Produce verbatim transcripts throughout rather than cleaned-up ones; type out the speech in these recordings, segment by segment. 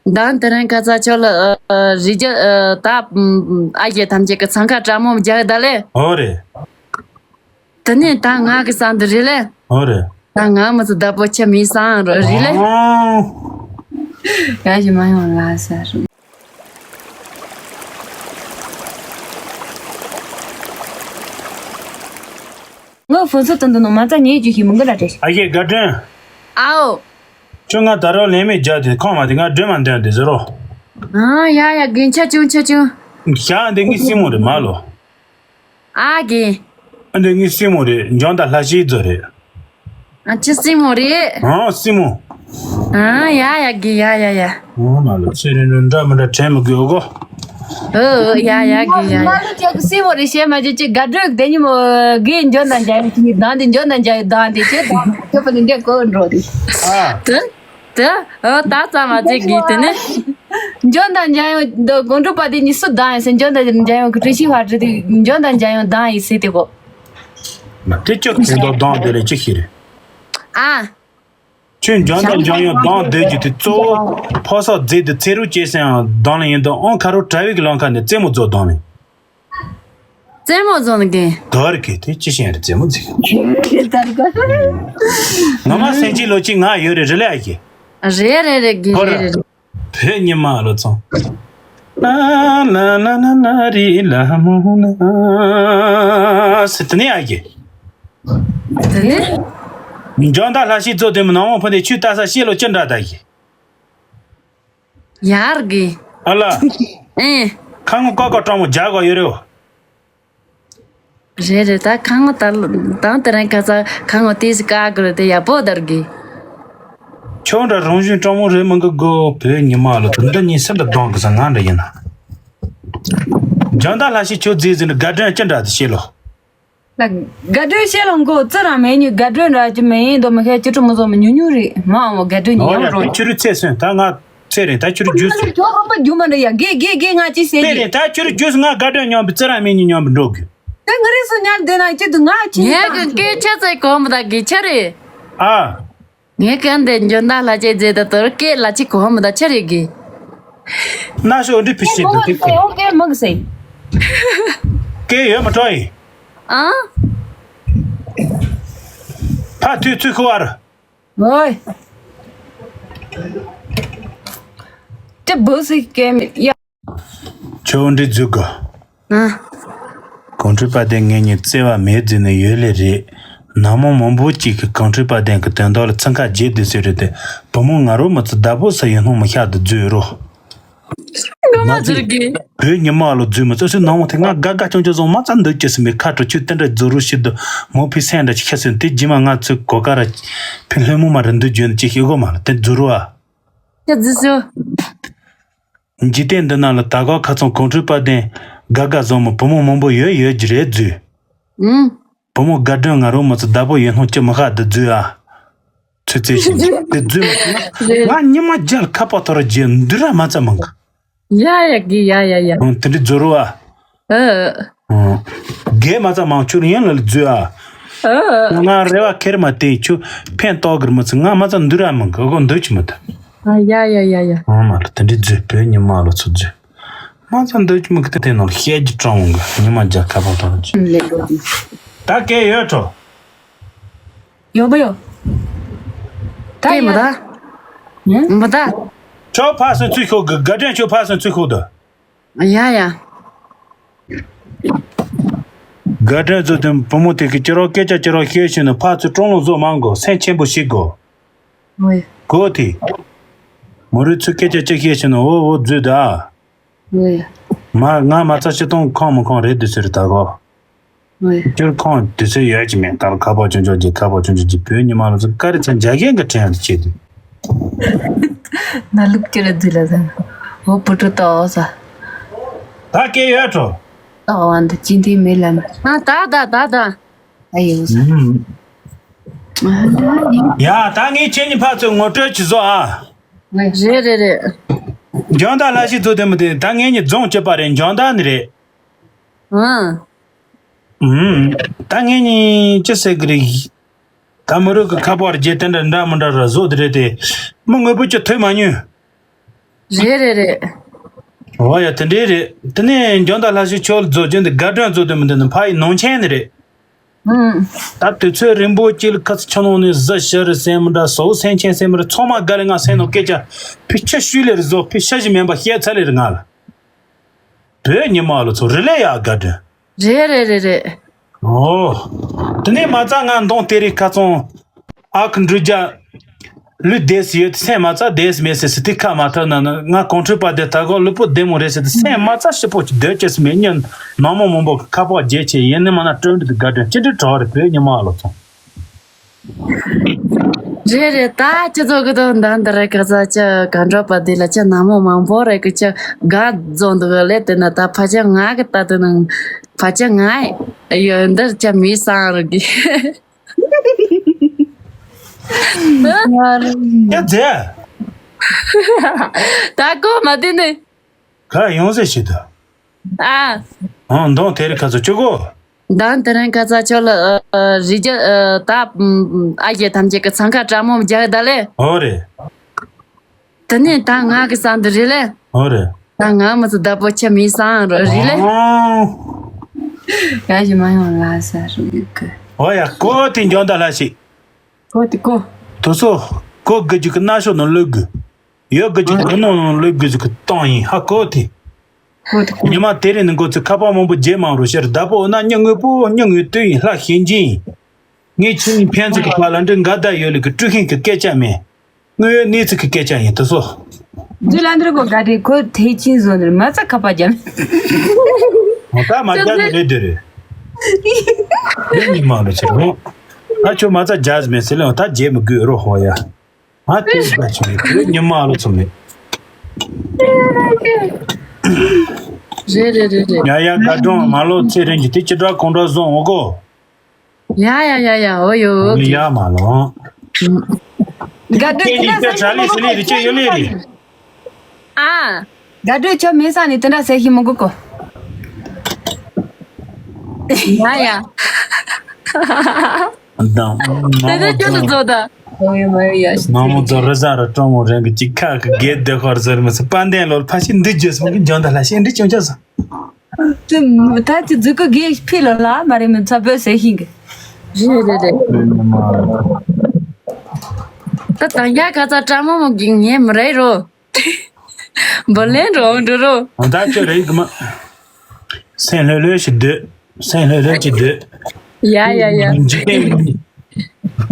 མདང་དེ་རིང་ཁ་ཚ་ཁྱོད་ལ་ཨ་རི་རྒྱ་ཨ་ད་ཨ་ཨ་ཡེ་ཐམས་ཅད་ཀྱི་འཚང་ཁ་བཀྲ་མོ་རྒྱག་ད་ལེ། ཨོ་རེད། དེ་ནས་ད་ང་གི་ས་འདི་རེད་ལེ། ཨོ་རེད། ད་ང་མི་ཚོ་བདག་པོ་ཁྱེད་མི་སང་རོ་རེད་ལེ། ཨོ། ཡ་ཞིག་མ་ཡོང་ལ་ས་རུ། ངའི་ཕོན་སུ་དོན་དུ་ནོ་མ་རྩ་ཉེས་རྒྱུ་ཞིག་མི་འགི་ལ་བྲེལ། ཨ་ཡེ་དགའ་སྒྲོན། ཨའོ། ཁྱོད་ང་ད་རོགས་ལན་མེད་རྒྱག་དེ་ཁོང་མ་དེ་ང་སྒྲོལ་མ་འདོན་དེ་ཟེར་རོ། ཨ་ཡ་ཡ་རྒན་ཆ་ཆུང་ཆ་ཆུང་། ཞག་འདི་ངའི་སྲིང་མོ་རེད་མ་ལོ། ཨ་རྒན། ཨ་འདི་ངའི་སྲིང་མོ་རེད་འཇོན་དང་ལྷ་ཤིའི་རྫོ་རེད། ཨ་ཅི་སྲིང་མོ་རེད། ཨ་སྲིང་མོ། ཨ་ཡ་ཡ་རྒན་ཡ་ཡ་ཡ། ཨོ་མ་ལོ་ཚེ་རིང་རིང་འདྲ་མི་འདྲ་དྲན་མི་དགོས་གོ། ཨོ་ཡ་ཡ་རྒན་ཡ་ཡ། མ་ལོ་ཅག་སྲིང་མོ་རེད་བཤད་མ་བྱེད་ཅིག་དགའ་སྤྲོ་དེ་ཉིན་མོ་རྒན་འཇོན་དང་འཇའ་ཡི་དང་དེ་འཇོན་དང་འཇའ་ཡི་དང་དེ་ཁྱེད་དང་ཁྱོད་པ་ནི་འདྲེ་གོ་འགྲོ་དེ། ཨ། དེ། དེ། ཨོ་ད་ཙམ་མ་ཅིག་གིས་དེ་ནི། འཇོན་དང་འཇའ་ཡོང་དགོན་གྲུབ་པ་དེ་གཉིས་སུ་བདག་ཡིན་ཟེར་འཇོན་དང་འཇའ་ཡོང་གི་བཀྲ་ཤིས་ཧྭ་ཀྲི་དེ་འཇོན་དང་འཇའ་ཡོང་བདག་ཡིན་ཟེར་དེ་གོ། དེ་ཅག་དེ་འདོག་བདག་དེ་ལས་ཅི་ཤེས་རེད། ཨ། ཁྱོད་འཇོན་དང་འཇའ་ཡོང་བདག་སྡོད་རྒྱུ་དེ་གཙོ་བོ་ཕོ་སོགས་རྫས་དེ་ཚེ་རུ་སྐྱེས་སེང་ཡང་བདག་ལ་ཡིན་དང་ཨང་ཁ་རུ་དྲ་བའི་གི་ལང་ཁ་ནས་རྩེད་མོ་རྫོགས་བདག་ལ། རྩེད་མོ་རྫོགས་ནི་གི། དོར་གི་དེ་ཅི་ཤེས་རེད་རྩེད་མོ་རྫིག་ངོ་མ་སེང་ཆེན་ལོ་གཅིག་ང་ཡོད་རེད་རེད་ལ་ཨ་གི། རེད་རེད་རེད་གི་ཧོ་རེད་རེད་རེད། བོད་ཉི་མ་ལོ་ཚང་། ལ་ལ་ལ་ལ་ལ་རི་ལ་མོ་ལ་ཟེར་དེ་ནས་ཨ་གི། དེ་ནས། འཇོན་དང་ལྷ་ཤིའི་རྫོ་དེ་མོ་ནང་མོ་ཕུ་དེ་ཆུ་ལྟ་ས་ཤེས་ལོ་ཅི་འདྲ་ད་གི། ཡར་གི། ཨ་ལ། ཨེ། ཁ་ངོ་ཀ་ཀ་སྤྲང་མོ་རྒྱག་གོ་ཡོད་རེད། རེད་རེད་ད་ཁ་ངོ་ད་དང་དེ་རིང་ཁ་ཚ་ཁ་ངོ་ཏིས་ཀ་གི་རེད་དེ་ཡག་པོ་དར་གི། ཁྱོད་འདྲ་རང་བཞིན་སྤྲང་མོ་རེད་མི་འགི་གོ་བོད་ཉི་མ་ལོ་དུ་འདི་གཉིས་སུ་འདྲ་གདོང་གི་ས་ང་འདྲ་ཡིན་ན། འཇོན་དང་ལྷ་ཤི་ཁྱོད་རྫིག་རྫིག་འདྲ་དགའ་སྒྲོན་ཅི་འདྲ་དེ་ཤེས་ལོ། ལ་དགའ་སྒྲོན་ཤེས་ལོ་མགོ་རྩི་རང་མེད་ཉུ་དགའ་སྒྲོན་འདྲ་ཅི་མེད་ཡིན་དོ་མི་ཤེས་ཅི་ཀྲུ་མི་བཟོ་མི་ཉུ་ཉུ་རེད་མ་འོ་དགའ་སྒྲོན་ཉི་ཡང་རོ། ཁྱོད་རུ་ཚེ་སོན་ད་ང་ཚེ་རིང་ད་ཁྱོད་རུ་རྒྱུས་སོ། ཁྱོད་རོ་པ་རྒྱུ་མ་འདྲ་ཡ་དགེ་དགེ་དགེ་ང་ཅི་ཟེར་ཚེ་རིང་ད་ཁྱོད་རུ་རྒྱུས་སོ་ང་དགའ་སྒྲོན་མཉམ་པའི་རྩི་རང་མེད་ཉུ་མཉམ་པའི་འགྲོ་དགོས། ད་ང་རེ་སུ་ཉར་བསྡད་ན་ཅི་འདུག་ང་ཁྱི་ངས་གི་སྐད་ཆ་ཚད་གོ་མི་ད་གི་ཆ་རེད། ཨ། ངས་གན་དེ་འཇོན་ད་ལྷ་ཆེ་རྫས་ད་དོར་སྐད་ལ་ཅི་གོ་མི་ད་ཆ་རེད་གི། ན་ཤོ་འདི་ཕི་ཤི་འདུག་ཏིག་ཏིག་ཀེ་མག་སེ། ཀེ་ཡོད་མ་ཏྲོ་ཡི། ཨ། ཕ་ཐུ་ཚུ་ཁུ་བར། ཝོའི། ཏི་བུ་སི་ཀེ་མི་ཡ། ཆོ་འདི་འཛུགས་གོ། ཨ། གོང་ཁྲོས་པ་དེ་ངེད་གཉིས་བརྩེ་བ་མེད་རྫུན་ནས་ཡོད་ལེ་རེད། ནང་མོ་མང་པོ་གཅིག་གི་གོང་ཁྲོས་པ་དེ་གི་དོན་དག་ལ་ཚང་ཁ་རྗེས་བསྡུས་ཟེར་རེད་དེ། བུ་མོ་ང་རོ་མི་ཚོ་བདག་པོ་ས་ཡོད་སྣང་མི་ཤ་དུ་རྫུས་རོ། ང་མ་ཚོར་གི། བོད་ཉི་མ་ལོ་རྫུས་མི་ཚོ་སུ་ནང་མོ་དེ་ང་དགའ་དགའ་ཅོང་ཅོ་བཟང་མ་ཚ་འདོད་ཀྱི་སི་མི་ཁ་དྲོ་ཆུ་དེ་འདྲ་རྫུ་རུ་ཤི་དུ་མོ་ཕི་སེན་འདྲ་ཅི་ཁ་སོན་དེ་རྗེས་མ་ང་ཚོའི་གོ་ཀ་ར་ཕི་ལྷོད་མོ་མ་རེད་འདུག་རྒྱུན་ཅི་ཤི་གོ་མ་ལ་དེ་རྫུ་རུ་ཨ། ཁྱེད་རྫུས་སོ། འཇིག་རྟེན་འདི་ནང་ལ་ད་ག་ཁ་ཚང་གོང་ཁྲོས་པ་དན་དགའ་དགའ་བཟང་མོ་བུ་མོ་མང་པོ་ཡོད་ཡོད་ཀྱི་རེད་རྫུས། ཨུམ། བུ་མོ་དགའ་སྒྲོན་ང་རོ་མི་ཚོ་བདག་པོ་ཡོད་སྣང་ཅི་མི་ཁ་འདི་རྫུས་ཨ། ཚུལ་རྩེ་ཞིག་འདི་རྫུས་མ་ང་ཉི་མ་རྒྱལ་ཁ་པ་ཐོར་རྗེས་འདི་ར་མ་ཚ་མང་གི། ཡ་ཡ་གི་ཡ་ཡ་ཡ། ཨང་དེ་འདྲི་རྫུ་རུ་ཨ། ཨ། ཨང་། རྒས་མ་ཚ་མང་ཆུར་ཡན་ལ་རྫུས་ཨ། ཨ། ང་རེ་བ་ཁེར་མ་བསྟན་ཆུ་ཕན་ཏོག་གིར་མི་ཚེ་ང་མ་ཚ་འདུ་ར་མང་གི་ཨོ་འདོད་ཆུ་མི་ཐ། ཨ་ཡ་ཡ་ཡ་ཡ། ཨང་མ་ལ་དེ་འདྲི་རྫུས་བོད་ཉི་མ་ལོ་ཚོ་རྫུས། མ་ཚ་འདོད་ཆུ་མི་གི་དེ་ནང་ཤེད་ཀྱི་གྲང་འོང་གི་ཉི་མ་རྒྱ་ཁ་པ་ཐོར་ཆུ། ད་སྐད་ཡོད་འགྲོ། ཡོད་པ་ཡོད། ད་ཡོད། མི་ད། མི་ད། ཁྱོད་ཕ་སོན་ཚུལ་ཤོག་གི་དགའ་སྒྲོན་ཁྱོད་ཕ་སོན་ཚུལ་ཤོག་ཏུ། ཡ་ཡ། དགའ་སྒྲོན་ཚོ་དེ་བུ་མོ་དེ་གི་ཅི་རོགས་སྐད་ཆ་ཅི་རོགས་བཤད་ཤེས་ན་ཕ་ཚོ་ཀྲོང་ལོ་བཟོ་མང་གོ་སེམས་ཆེན་པོ་ཞིག་གོ། ཨོ་ཡ། གོ་དེ། མོ་རུ་ཚོ་སྐད་ཆ་ཅི་བཤད་ཤེས་ན་འོ་འོ་རྫུས་ད། ཨོ་ཡ། མ་ང་མ་ཚ་ཤི་སྟོང་ཁོང་མི་ཁོང་རེད་དུ་ཟེར་ད་གོ། ཨོ་ཡ། སྤྱིར་ཁོང་དུས་ཚོད་ཡོད་ཀྱི་མེད་ད་ཁ་པོ་ཆུང་ཆུང་གྱི་ཁ་པོ་ཆུང་ཆུང་གྱི་བོད་ཉི་མ་ལ་ཚོ་ཀ་རི་ཚ་འཇའ་རྒན་གྱི་དྲན་ཡང་དུ་བྱེད་དུས། ན་ལུག་ཅི་ར་རྫུས་ལ་ཟ། འོ་བུ་ཕྲུག་ཏོ་ཟ། ད་སྐད་ཡོད་འགྲོ། ཏོ་བ་འདི་ཅི་འདི་མེད་ལ་ན། ཨ་ད་ད་ད་ད། ཨ་ཡོད་ཟ། ཨུམ། ཡ་ད་ངས་ཁྱེད་གཉིས་ཕར་ཚུར་ངོ་སྤྲོད་བྱེད་བཟོ་ཨ། རེད་རེད་རེད། འཇང་ད་ལྷ་ཤི་ཚོ་དེ་མི་དེ་ད་ངས་གཉིས་རྫོང་སྐྱོད་པ་རེད་འཇང་ད་ནི་རེད། ཨང་། ཨུམ། ད་ངས་གཉིས་ཅི་ཟེར་གི་རེད། ད་མི་རུག་གི་ཁ་པར་རྗེས་དེ་འདྲ་འདྲ་མི་འདྲ་ར་བཟོ་དེ་རེད་དེ། མི་དངོས་པོ་ཅི་ཐོས་མ་མྱོང་། རེད་རེད་རེད། འོ་ཡ། དེ་འདྲའི་རེད། དེ་ནས་འཇོན་ད་ལྷ་ཞིག་ཆོས་ལ་རྫོགས་རྒྱུ་འདི་དགའ་སྒྲོན་རྫོགས་དུས་མི་འདི་ནི་ཕ་ཡི་ནང་ཆེན་ནི་རེད། ཨུམ། ད་དུས་ཚོད་རིང་པོ་གཅིག་ལ་ཁ་ཚ་ཆུ་ནང་ནས་བཟི་ཤ་རེད་ཟེར་མི་འདྲ། ཟོག་སེམས་ཅན་ཟེར་མི་འདྲ། ཚང་མ་དགའ་ལས་ང་སེམས་ནང་སྐད་ཆ་ཕི་ཆ་ཤུལ་ལེར་བཟོ། ཕི་ཤ་ཞིག་མིན་པ་བཤད་ཚར་ལེར་ང་ལ། བོད་ཉི་མ་ལོ་ཚོ་རི་ལས་ཡག་དགའ་དྲན། རེད་རེད་རེད་རེད། ཨོ། དེ་ནས་མ་རྩ་ང་མདང་དེ་རིང་ཁ་ཚང་ཨ་ཁུ་འབྲུག་རྒྱལ་ལུས་བསྡད་སུ་ཡོད་དེ་སེམས་མ་རྩ་བསྡད་སུ་མེད་ཟེར་སི་ཏི་ཁ་མ་ཐག་ན་ན་ང་གོང་ཁྲོས་པ་དེ་ད་གོ་ལུས་པོ་བདེ་མོ་རེད་ཟེར་དེ་སེམས་མ་རྩ་ཞིབ་པོ་ཅིག་སྡོད་ཅེས་སུ་མེད་ཉིན་ནང་མོ་མང་པོ་ཁ་པག་རྒྱས་ཆེ་ཡིན་ནི་མ་ན་སྤྲོད་འདི་དགའ་དྲན་ཅི་འདྲའི་གྲོགས་རེད་བོད་ཉི་མ་ལོ་ཚོ། རེད་རེད། ད་ཅི་ཚོ་གི་དོ་འདང་འདི་རེད་ག་ཚ་ཅི་ག་འགྲོ་པ་འདི་ལ་ཅི་ན་མོ་མང་པོ་རེད་གི་ཅི་ག་རྫོང་འདུག་གི་ལེ་དེ་ན་ད་ཕ་ཅི་ང་གི་ད་དེ་ནང་ཕ་ཅི་ང་ཡོད་འདིར་ཅི་མི་སང་རུ་གི་ཡ་རྫས། ད་གོ་མ་དེ་ནི། ག་ཡོང་ཟེར་ཞིག་ཏུ། ཨ། ཨང་མདང་དེ་རིང་ཁ་ཚ་ཆུ་གོ། མདང་དེ་རིང་ཁ་ཚ་ཆུ་ལ་ཨ། རི་རྒྱ་ཨ། ད་ཨ་ཡེ་ཐམས་ཅད་ཀྱི་འཚང་ཁ་བཀྲ་མོ་རྒྱག་ད་ལེ། ཨོ་རེད། དེ་ནས་ད་ང་གི་སང་དུ་རི་ལེ། ཨོ་རེད། ད་ང་མི་ཚོ་བདག་པོ་ཆེ་མི་སང་རོ་རི་ལེ། ཨང་། ཡ་ཞི་མ་ཡོང་ལ་ས་རུ་ཡུག་གི། ཨོ་ཡ་ཀོ་དེ་འཇོན་ད་ལ་ཞིག་ཀོ་དེ་ཀོ། དུ་སོ། ཀོ་དགུ་རྒྱུ་གི་སྣ་ཤོག་ནང་ལོས་དགུ། ཡོད་དགུ་རྒྱུ་གི་ནང་ནང་ལོས་དགུ་ཟིག་གི་སྟངས་ཡིན་ཧ་ཀོ་དེ། ཀོ་དེ་ཀོ། ཉི་མ་དེ་རིང་ནི་འགོ་ཚུགས་ཁ་པར་མང་པོ་རྗེས་མང་རུ་ཤར་བདག་པོ་འོ་ན་སྙི་དངོས་པོ་སྙི་དངོས་ལྟོས་ཡིན་ལྷ་གཤིན་རྗེ་ཡིན། ངས་ཁྱེད་གཉིས་ཕན་ཚུན་གི་བར་ལ་འདྲི་འགའ་བསྡད་ཡོད་ལེ་གི་དཀྲུག་ཤིང་གི་སྐད་ཆ་མེད། དངོས་ཡོད་གནས་ཚུལ་གི་སྐད་ཆ་ཡིན་དུ་སོ། རྒྱུ་ལ་འདིར་གོ་ག་དེ་ཁོ་ཐེ་ཆིན་བཟོ་ནི་མ་ཚ་ཁ་པར་རྒྱབ། འོ་ད་མ་རྒྱབ་ནི་རེད་དེ་རེད། རེད་ཉི་མ་རུ་ཆེ་རུ། ད་ཁྱོད་མ་ཚ་རྒྱབ་མེད་ཟེར་ལེ་འོ་ད་རྒྱབ་མི་དགོས་རོ་ཧོ་ཡ། ང་དེ་ཟ་ཆུ་ཡོད་ཉི་མ་ལོ་ཚོ་མེད། རེད་རེད་རེད་རེད། ཡ་ཡ་དགའ་སྒྲོན་མ་ལོ་ཚེ་རིང་གི་དེ་ཅི་འདྲ་གང་འདྲ་བཟོ་འོ་གོ། ཡ་ཡ་ཡ་ཡ་འོ་ཡོ་འོ་ཡ་གི། མ་ལོ། དགའ་སྒྲོན་དེ་འདྲ་ས་ཆ་ལི་སི་ལི་རི་ཅི་ཡོད་ལི་རི། ཨ། དགའ་སྒྲོན་ཆོ་མེད་ས་ནས་དེ་འདྲ་ཟེར་ཤི་མི་དགོས་གོ། ཡ་ཡ། དང་། དེ་ནས་ཁྱོད་ཚོ་ད། ཨོ་ཡ་མ་ཡ་ཡ། མ་མོ་ཚོ་རི་ཟ་རི་སྤྲང་མོ་རང་གི་ཅིག་ཁ་གི་གེ་བདེ་ཁར་ཟེར་མི་སི་པན་ཏན་ལོར་ཕ་ཤི་འདི་རྒྱུ་སོང་གི་འཇོན་ད་ལ་ཤི་འདི་ཅུང་ཅག་སོང་། ད་ཅི་ཛུ་ཀུ་གེ་ཕི་ལོ་ལ་མ་རེ་མི་ཚ་བོད་ཟེར་ཤིང་གི། རེད་རེད་རེད། ད་དང་རྒྱ་ག་ཚ་སྤྲང་མོ་མོ་གི་ངས་མི་རེད་རོ། འབུ་ལེན་རོ་འགྲོ་རོ། ད་ཁྱོད་རེད་གི་མ། སེམས་ལྷོད་ལྷོད་ཞིག་སྡོད། སེམས་ལྷོད་ལྷོད་ཅིག་སྡོད། ཡ་ཡ་ཡ། འཇིག་རྟེན་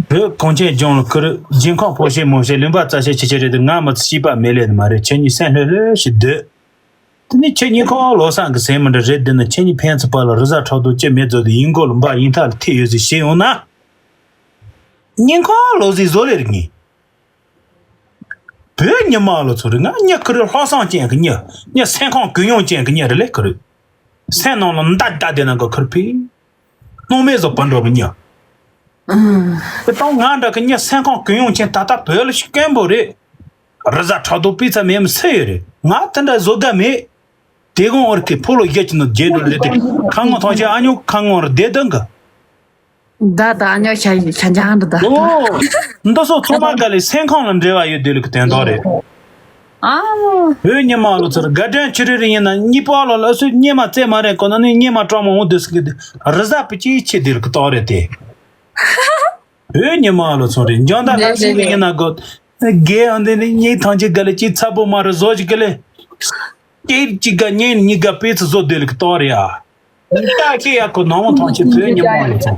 བོད་གངས་ཅན་ལྗོངས་ལ་ཁུར་རྗེས་འཁོར་ཕོ་བཤད་མོ་བཤད་ལུང་པ་རྩ་བཤད་ཆེ་ཆེ་རེད་དེ་ང་མི་ཚེ་ཤེས་པ་མེད་ལས་མ་རེད། ཁྱེད་གཉིས་སེམས་ལྷོད་ལྷོད་ཞིག་སྡོད། དེ་ནི་ཁྱེད་གཉིས་ཁོ་ལོ་སང་གི་སེམས་མི་འདྲ་རེད་དེ་ནི་ཁྱེད་གཉིས་ཕན་ཚུན་བར་ལ་རི་གཟར་ཁྲག་དོག་ཅི་མེད་ཚོད་དེ་ཡིན་གོ་ལ་འབའ་ཡིན་ཐག་ལ་ཐེ་ཡོད་ཟིག་བཤད་ཡོང་ན། གཉིས་ཁོ་ལོ་ཟིག་བཟོ་ལེ་རིག་ངེས། བོད་ཉི་མ་ལོ་ཚོ་རེད། ང་མྱི་ཁུ་རུ་ལྷག་བསམ་ཅན་གྱི་མྱི། མྱི་སེམས་ཁམས་གུ་ཡངས་ཅན་གྱི་མྱི་རེད་ལེ་ཁུ་རུ། སེམས་ནང་ལ་མདའ་བརྒྱབ་བསྡད་ན་ག་ཁུར་ཕི། སྣང་མེད་བཟོ་བར་འགྲོ་གི་མྱི། དེ་དང་ང་འདྲ་གི་མྱི་སེམས་ཁམས་གུ་ཡངས་ཅན་ད་ལྟ་བོད་ལ་ཤི་སྐམ་པོ་རེད། རི་གཟར་ཁྲག་དོག་པི་ཚ་མེད་མི་སུ་ཡོད་རེད། ང་དེ་འདྲ་བཟོ་དགའ་མེད། དེ་གོང་འོར་གི་ཕོ་ལོ་བརྒྱད་ཀྱི་ནང་རྒྱལ་འགྲོ་ལེ་དེ་ཁ་ངོ་ཐང་ཆེ་ཨ་ཉོ་ཁ་ངོ་ར་བསྡད་དང་གི། ད་ད་ཉོ་ཤ་ཤ་འཇང་འདི་ད། ཨོ། འདི་སོགས་ཚང་མ་ག་ལས་སེམས་ཁམས་ལ་འབྲེལ་བ་ཡོད་དེ་ལུགས་དོན་དག་རེད། ཨ། བོད་ཉི་མ་ལོ་ཚོར་དགའ་སྤྲོ་ཆུ་རུ་རི་ཡིན་ན་གཉིས་པ་ལོ་ལ་སུ་སྙེ་མ་རྩེ་མ་རེད་གོ་ན་ནི་སྙེ་མ་གྲོག་མ་འོང་དུས་སུ་གི་རི་གཟར་པི་ཅི་ཆེ་དེ་ལུགས་དོག་རེད་དེ། བོད་ཉི་མ་ལོ་ཚོར་རེད་འཇང་ད་ལ་སུ་ཡིན་ན་གོ། དགེ་ཨ་འདི་ནི་གཉིས་ཐང་ཅིག་ག་ལས་ཅི་ཚ་པོ་མ་རུ་བཟོ་ཅིག་ག་ལས། སྐྱེས་གཅིག་ག་གཉེན་གཉིས་ག་པེ་ཚུ་བཟོ་དེ་ལུགས་དོག་རེད་ཨ། ད་ཁྱེད་ཡག་གོ་ནང་མོ་ཐང་ཆེ་བོད་ཉི་མ་ལ་ཚོ།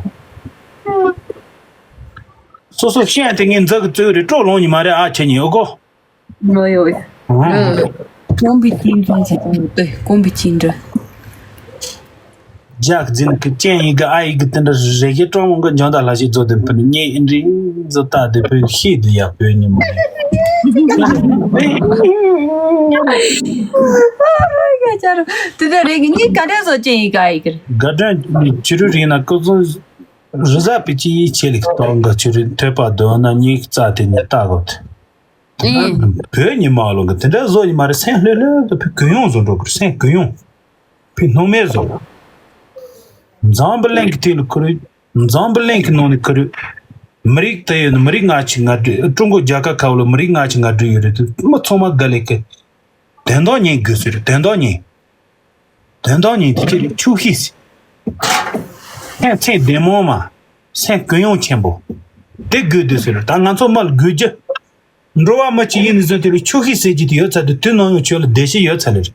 སོ་སོ་ཤེས་དེ་ངས་འཛག་གི་བཙོས་རེད་སྤྲོ་ལོང་ཉི་མ་རེད་ཨ་ཁྱེད་ཉིད་ཨོ་གོ། ནོ་ཡོ་ཡ། ཨོ། ཀོང་པི་ཅིན་ཀྲ་ཟེར་གོ་ནོ་ཏེ་ཀོང་པི་ཅིན་ཀྲ། ཇག་འཛིན་གི་ཅན་ཡི་ག་ཨ་ཡི་གི་དེ་འདྲ་རེ་གི་ཀྲོང་མོ་གི་འཇོན་ད་ལ་ཞིག་བཟོ་དེ་ཕུ་ནི་ཉེ་ཨིན་རིང་བཟོ་ད་དེ་ཕུ་ཤི་དེ་ཡག་བོད་ཉི་མ། དེ་འདྲ་རེ་གི་ཉིད་ག་འདྲ་བཟོ་ཅན་ཡི་ག་ཨ་ཡི་གི་རེད། དགའ་སྤྲོ་ནི་ཆུ་རུ་རིང་ན་ཀོ་ཚོ། རི་གཟར་པི་ཅི་ཡི་ཆེ་ལེགས་གཏོང་ག་ཆུ་རུ་ཐོད་པ་དོ་ན་ཉིག་རྩ་དེ་ནས་ལྟ་དགོས་ཏེ། ཨེ། བོད་ཉི་མ་ལོ་གི་དེ་འདྲ་བཟོ་ཉི་མ་རེད། སེམས་ལྷོད་ལྷོད་དུ་ཕི་གུ་ཡོང་བཟོ་འགྲོ་གི་རེད། སེམས་གུ་ཡོང་ཕི་སྣང་མེད་བཟོ། འཛམ་བུ་གླིང་གི་དེ་ལ་ཁུ་རུ། འཛམ་བུ་གླིང་གི་ནང་ནས་ཁུ་རུ། མི་རིགས་དེ་ཡོད་ན་མི་རིགས་ལྔ་ཆི་ལྔ་བདུན་ཀྲུང་གོ་རྒྱལ་ཁབ་ཁག་ལ་མི་རིགས་ལྔ་ཆི་ལྔ་བདུན་ཡོད་རེད་དེ་མི་ཚང་མ་དགའ་ལེ་གི། དོན་དག་ཉན་དགོས་ཟེར། དོན་དག་ཉན། དོན་དག་ཉན་དེ་ཅི་རེད། ཆོག་ཤེས་ཟེར། སེམས་ཚེ་བདེ་མོ་མ། སེམས་ཀུན་ཡོང་ཆེན་པོ། དེ་དགོས་དུས་ཟེར། ད་ང་ཚོ་མི་ལ་དགོས་རྒྱུ། འགྲོ་བ་མི་གཅིག་ཡིན་ནས་བཟུང་དེ་ལ་ཆོག་ཤེས་ཟེར་རྒྱུ་དེ་ཡོད་ཚར་དུས་དེ་ནང་ཡང་ཁྱོད་ལ་བདེ་སྐྱིད་ཡོད་ཚར་ལེ་རེད།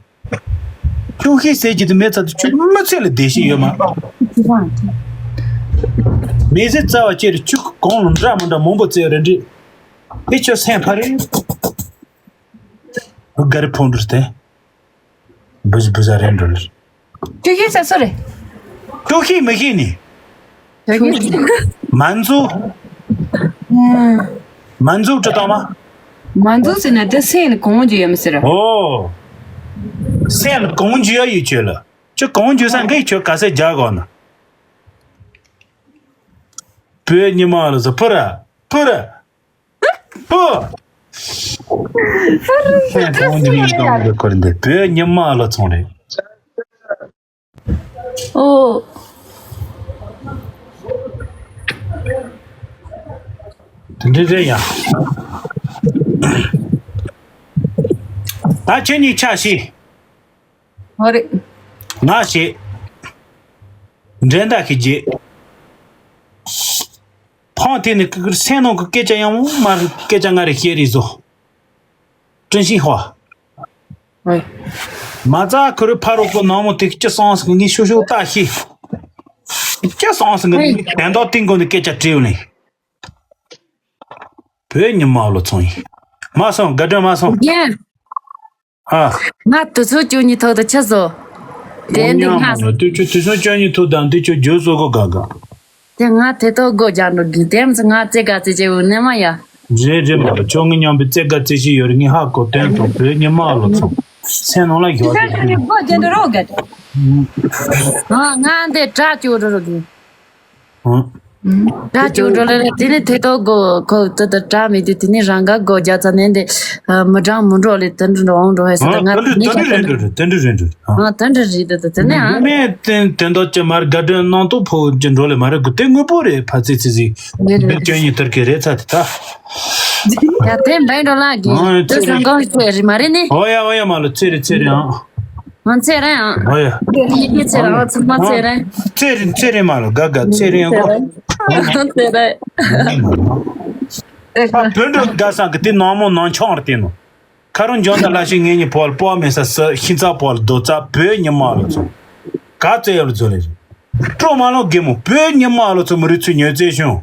ཆོག་ཤེས་ཟེར་རྒྱུ་དེ་མེད་ཚར་དུས་ཁྱོད་མི་ཚེ་ལ་བདེ་སྐྱིད་ཡོད་མ། མི་ཚེ་རྩ་བ་བཅད་རེད། ཁྱོད་ཀྱི་གོང་ལ་འདྲ་མི་འདྲ་མང་པོ་བཙལ་རེད་འདྲི། དེ་ཁྱོད་སེམས་ཕ་རེད། ག་རེ་ཕོ་འདྲི་སྟེ། བུ་བུ་ཟ་རེད་འགྲོ་ལེ། ཆོག་ཤེས་ཟེར་སུ་རེད། ཆོག་ཤེས་མི་ཤེས་ནི། ཆོག་ཤེས། མ་འཛུ། མ་འཛུ་ཅི་དང་མ། མ་འཛུ་ཟེར་ན་དེ་སེམས་ལ་གང་རྒྱུ་ཡོད་མི་ཟེར། ཨོ། སེམས་ལ་གང་རྒྱུ་ཡོད་ཡོད་ཁྱོད་ལ། ཁྱོད་གང་རྒྱུ་ས་འགའི་ཁྱོད་ག་ས་རྒྱག་གོ་ན། བོད་ཉི་མ་ལ་ཟེར་ཕུ་ར། ཕུ་ར། ཕུ། ཁྱོད་གང་རྒྱུ་ཡིན་གང་རྒྱུ་ཁོར་འདི་བོད་ཉི་མ་ལ་ཚོང་རེད། ཨོ། དེ་འདྲ་རེད་ཡ། ད་ཁྱེད་གཉིས་ཆ་ཤི། ཨོ་རེད། ང་ཤི། འགྲན་ཟླ་ཤི་རྗེས། ཕང་དེ་ནི་ཀི་ཀིར་སེམས་ནང་གི་སྐད་ཆ་ཡང་མ་རེད། སྐད་ཆ་ང་རེ་བཤད་རེས་བཟོ། ཀྲིན་ཤིང་ཧྭ། ཨོ། མ་རྩ་ཁུ་རུ་ཕ་རོག་པོ་ནང་མོ་དེ་སྐྱི་སོང་སོང་ངས་ཤུ་ཤུ་ལྟ་ཤི། སྐྱི་སོང་སོང་ངས་དན་ཏོག་ཏིང་གོ་ནས་སྐད་ཆ་དྲིས་ནས། བོད་ཉི་མ་ལོ་ཚོང་ཡིན། མ་སོང་དགའ་སྤྲོ་མ་སོང་། རྒན། ཨ། ང་དུས་ཚོད་བཅུ་གཉིས་ཐོག་ཏུ་ཆི་བཟོ། དེ་འདི་ང་། དུས་ཚོད་དུས་ཚོད་བཅུ་གཉིས་ཐོག་དང་འདི་ཆོ་རྒྱུ་བཟོ་གོ་ག་ག་དེ་ང་དེ་ཐོག་སྒོ་རྒྱག་འགྲོ་གི་དེ་མི་ཚེ་ང་རྩེ་ག་རྩེ་བྱེད་འོ་ནས་མ་ཡ། རེད་རེད་མ་རེད། ཁྱོད་ངའི་མཉམ་པའི་རྩེ་ག་རྩེ་ཤི་ཡོད་རེད། ངས་ཧ་གོ་དོན་དང་བོད་ཉི་མ་ལོ་ཚོ་སེམས་ནང་ལ་ཡོད་རེད། སྒོ་རྒྱག་འགྲོ་རོགས་ག་ཨ་ང་འདི་དྲ་བཅུག་འགྲོ་རོགས་གི་ཨ། དྲ་བཅུག་འགྲོ་ལེ་ལེ། དེ་ནས་དེ་ཐོག་སྒོ་ཁོ་དེ་དེ་དྲ་མེད་དུས་དེ་ནས་རང་ག་སྒོ་རྒྱག་ཚར་ནས་འདི་མི་གྲངས་མི་འགྲོ་ལེ་དེ་འགྲོ་འགྲོ་འོང་འགྲོ་ཧེ་ས་ད་ང་དེ་འདྲ་དེ་འདྲ་རེད་འགྲོ་དེ་འདྲ་རེད་འགྲོ། ཨ་དེ་འདྲ་རེད་དེ་དེ་ནས་ཨ། མེད་དེ་དེ་འདྲ་ཅི་མར་དགའ་སྤྲོའི་ནང་དུ་ཕོ་ཅི་འགྲོ་ལེ་མ་རེད་གི། དེ་དངོས་པོ་རེད། ཕ་ཚེ་ཚེ་ཟིག་རེད་རེད། བདུན་ཅུ་ཉིན་ཐར་གི་རེད་ཚ་དེ་ད། ད་དེ་འབའ་འགྲོ་ལགས་ཀྱི་ཨ་དེ་ཚེ་སང་གང་ཤེས་རེད་མ་རེད་ནི། ཨོ་ཡ་ཨོ་ཡ་མ་ལོ་ཚེ་རེད་ཚེ་རེད་ཨ། ཨ་ཚེ་རེད་ཨ། ཨོ་ཡ། ཡི་གེ་ཚེ་རེད་ཨ་ཚང་མ་ཚེ་རེད། ཚེ་རེད་ཚེ་རེད་མ་ལོ་དགའ་དགའ་ཚེ་རེད་ཨ་གོ། ཚེ་རེད། ད་བོད་འགྲོ་དགའ་སང་གི་དེ་ནང་མོ་ནང་ཆོང་རེད་དེ་ནོ། ཁ་རུང་འཇོན་ད་ལ་ཞིག་ངེད་གཉིས་བོད་པོ་མེད་ས་སུ་ཤིང་ཚ་བོད་རྡོ་རྩ་བོད་ཉི་མ་ལོ་ཚོ། ག་ཚེ་ཡོད་རྫོ་ལེ་རེད། སྤྲོ་མ་ལོ་རྒན་མོ་བོད་ཉི་མ་ལོ་ཚོ་མི་རིགས་ཚུ་ཉོས་རྩེ་བྱུང་།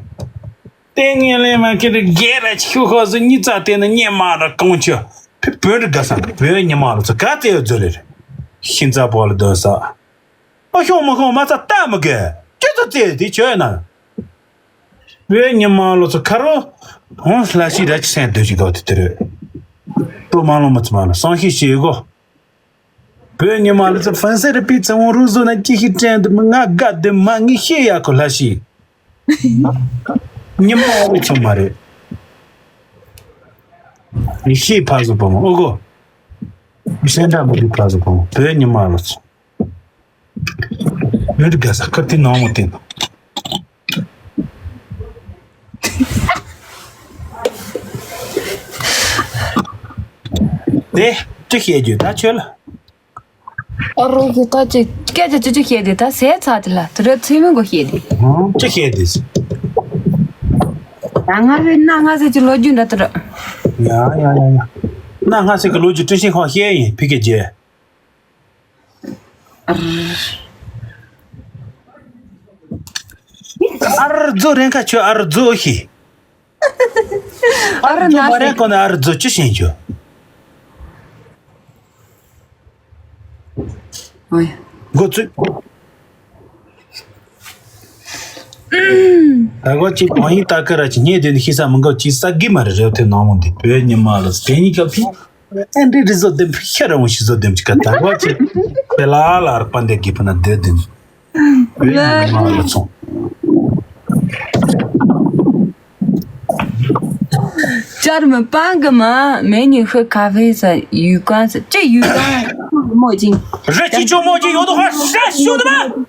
ལྟས་ངན་ལས་མ་ཁྱེད་རེ་རྒྱལ་ར་ཆིག་ཤོ་ཁོ་སུ་གཉིས་རྩ་དེ་ནི་སྙེ་མ་ར་གང་ཆུ། བོད་འགྲོ་དགའ་སང་བོད་ཉི་མ་ལོ་ཚོ་ག་ཚེ་ཡོད་རྫོ་ལེ་རེད། ཤིང་ཚ་བོད་རྡོ་ས། ཨ་ཤོང་མ་ཤོང་མ་ཚ་ལྟ་མི་དགོས། ཁྱོད་ཚོ་རྩེ་དེ་ཆོས་ན། བོད་ཉི་མ་ལོ་ཚོ་ཁ་རོ། ཧོང་ལ་ཤི་ར་ཅི་སེང་སྡོད་ཅིག་གོ་དེ་དེ་རེད། སྤྲོ་མ་ལོ་མ་ཚོ་མ་ལོ་སང་ཤི་ཤི་གོ། བོད་ཉི་མ་ལོ་ཚོ་ཧྥན་སེ་རི་པི་ཚེ་བོང་རུ་བཟོ་ན་ཅི་ཤི་དྲན་དུ་མི་ང་དགའ་དེ་མ་ངི་ཤི་ཡ་གོ་ལ་ཤི། ཉི་མ་ཨོ་ཚོ་མ་རེད། ཤི་ཕ་བཟོ་པོ་མ་ཨོ་གོ། ཤན་འདྲ་མི་རིགས་ཕ་བཟོ་པོ་མ་བོད་ཉི་མ་ལོ་ཚོ། ཡོད་དགའ་ས་ཁར་དེ་ནང་མོ་བསྟན་དང་། དེ་ཅི་བཤད་རྒྱུ་ད་ཁྱོད་ལ། ཨ་རོ་གི་ད་ཅི་སྐད་ཆ་ཅི་ཅི་བཤད་དེ་ད་ཟས་ཚར་དེ་ལ་དེ་ར་ཚུལ་མིན་གོ་བཤད་དེ། ཅི་བཤད་དེ། ད་ང་བའི་གནའ་སྔ་ས་ཅི་ལོ་རྒྱུས་འདྲ་དེ་ར། ཡ་ཡ་ཡ་ཡ། གནའ་སྔ་ས་གི་ལོ་རྒྱུས་ཀྲི་ཤིང་ཁོང་བཤད་ཡིན་ཕི་ཀེ་ཇེ། ཨར་རྫོ་རེན་ཁ་ཆོས་ཨར་རྫོ་ཤི། ཨར་རྫོ་མ་རེན་ཁོ་ན་ཨར་རྫོ་ཅི་ཤེས་ཆོ། ཨོ་ཡ། འགོ་ཚུགས། ད་གོ་ཅིག་གང་ཡིན་ད་ཀ་ར་ཅིག་ཉེ་དེ་ནི་ཤི་ས་མི་འགོ་ཅིག་ས་གི་མ་རེད་རེད་དེ་ནང་མོ་འདི་བོད་ཉི་མ་ལ་དེ་ཉིད་སྐབས་ཤིག་ཨ་འདྲི་རི་བཟོ་ལྡེམ་ཤ་ར་འོང་ཤི་བཟོ་ལྡེམ་ཅིག་ག་ད་གོ་ཅིག་དེ་ལ་ལ་ར་པ་འདེ་གི་པ་ན་དེ་དེ་ནི་བོད་ཉི་མ་ལ་ཚོང་། ཅར་མི་སྤང་གི་མ་མེ་ཉི་ཤུ་ཁ་ཧྥེ་ས་ཡུལ་ཀང་ས་ཅི་ཡུལ་ཀང་མོ་ཅིང་ར་ཅི་ཅོ་མོ་ཅིང་ཡོད་དོ་ཧ་ཧྲ་ཤུ་དུ་མ།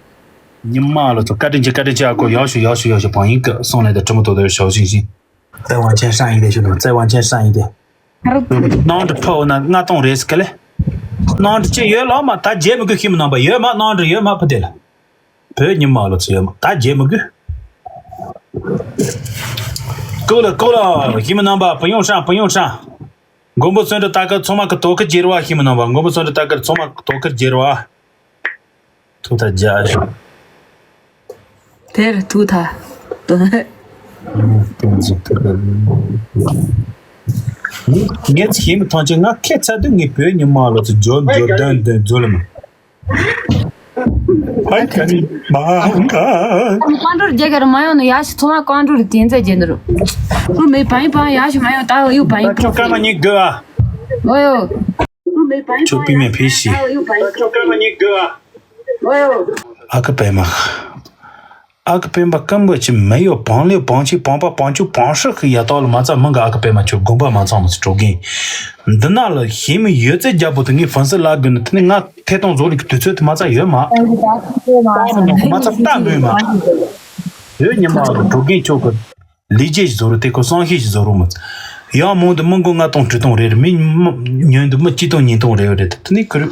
ཉི་མ་ལ་ཚོ་བཀའ་དྲིན་ཆེ་བཀའ་དྲིན་ཆེ། ཨ་ཁོ་ཡག་ཤོས་ཡག་ཤོས་ཡག་ཤོས་བང་ཡིན་ཀི་སོང་ལས་དང་དྲི་མ་ཏོག་ཏོ་ཞའོ་ཞིང་ཞིང་། 再往前上一点，兄弟们，再往前上一点。 ནང་དུ་ཕོ་ན་ལྔ་སྟོང་རེད་ཟེར་གི་ལེ། གནམ་གྲུ་ཅི་ཡོད་ལགས་མ། ད་བརྗེད་མི་དགོས། ཤི་མི་རྣམ་པ་ཡོད་མ། གནམ་གྲུ་ཡོད་མ། ཕུ་དེ་ལ། བོད་ཉི་མ་ལོ་ཚོ་ཡོད་མ། ད་བརྗེད་མི་དགོས། ཀོ་ལ་ཀོ་ལ། ཤི་མི་རྣམ་པ་ཕུ་ཡོང་ཧྲང་ཕུ་ཡོང་ཧྲང་། མགོན་པོ་བརྩོན་འགྲུས་ལྟ་སྐོར་ཚང་མ་གི་དོ་ཁུར་རྒྱལ་བ། ཤི་མི་རྣམ་པ་མགོན་པོ་བརྩོན་འགྲུས་ལྟ་སྐོར་ཚང་མ་གི་དོ་ཁུར་རྒྱལ་བ། ཐུགས་ཐག་རྒྱ་ཞུ། དེར་ཐུགས་ཐག་དོན། ངས་ཚེ་ཧེ་མ་ཐང་ཆེན་ང་ཁྱེད་ཚ་དུས་ངས་བོད་ཉི་མ་ལོ་ཚོ་འཇོ་འཇོ་དོན་དོན་འཛུལ་མ། ཧའི་ཁ་ནི་མ་ཧང་ཁ། ཀང་ཀྲུར་རྒྱ་གར་མ་ཡོང་ནི་ཡ་ཤི་ཚོ་མ་ཀང་ཀྲུར་དེ་འཛད་རྒྱན་རུ། ཁུ་མེ་བང་བང་ཡ་ཤི་མ་ཡོང་ད་ཡུ་བང་ཁྱོད་ཀ་མ་ཉིད་དགོས་ཨ། ཨོ་ཡོ། ཁྱོད་པི་མེ་ཕི་ཤི། ཨོ་ཡོ། ཨ་ཁུ་པད་མ། ཨ་ཁུ་པད་མ་སྐམ་པོ་ཅི་མེ་ཡོ་བང་ལེ་བང་ཆི་བང་པ་བང་ཆུ་བང་ཧྲི་ཁི་ཡ་ཏོ་ལ་མ་ཚ་མི་འགའ། ཨ་ཁུ་པད་མ་ཁྱོད་དགོངས་པ་མ་ཚང་མ་སི་གྲོ་གིན། འདི་ན་ལ་ཤེས་མི་ཡོད་ཚད་རྒྱ་པོ་དེ་ངའི་ཧྥན་སི་ལ་དགོས་ནི་དེ་ནི་ང་ཐད་གཏོང་བཟོ་ལི་གི་དུས་ཚོད་དེ་མ་ཚ་ཡོད་མ། མ་ཚ་ལྟ་མོས་མ། ཡོད་ཉི་མ་ལ་གྲོ་གིན་ཁྱོད་གི་ལི་ཇེ་ཞིག་བཟོ་རུ་དེ་ཁོ་སང་ཤེས་ཞིག་བཟོ་རུ་མ། ཡང་མོང་དུ་མི་མགོ་ལྔ་སྟོང་དྲུག་སྟོང་རེད། མི་མི་ཉོན་དུ་མི་གཅིག་སྟོང་ཉིས་སྟོང་རེད་རེད། དེ་ནི་ཁུར་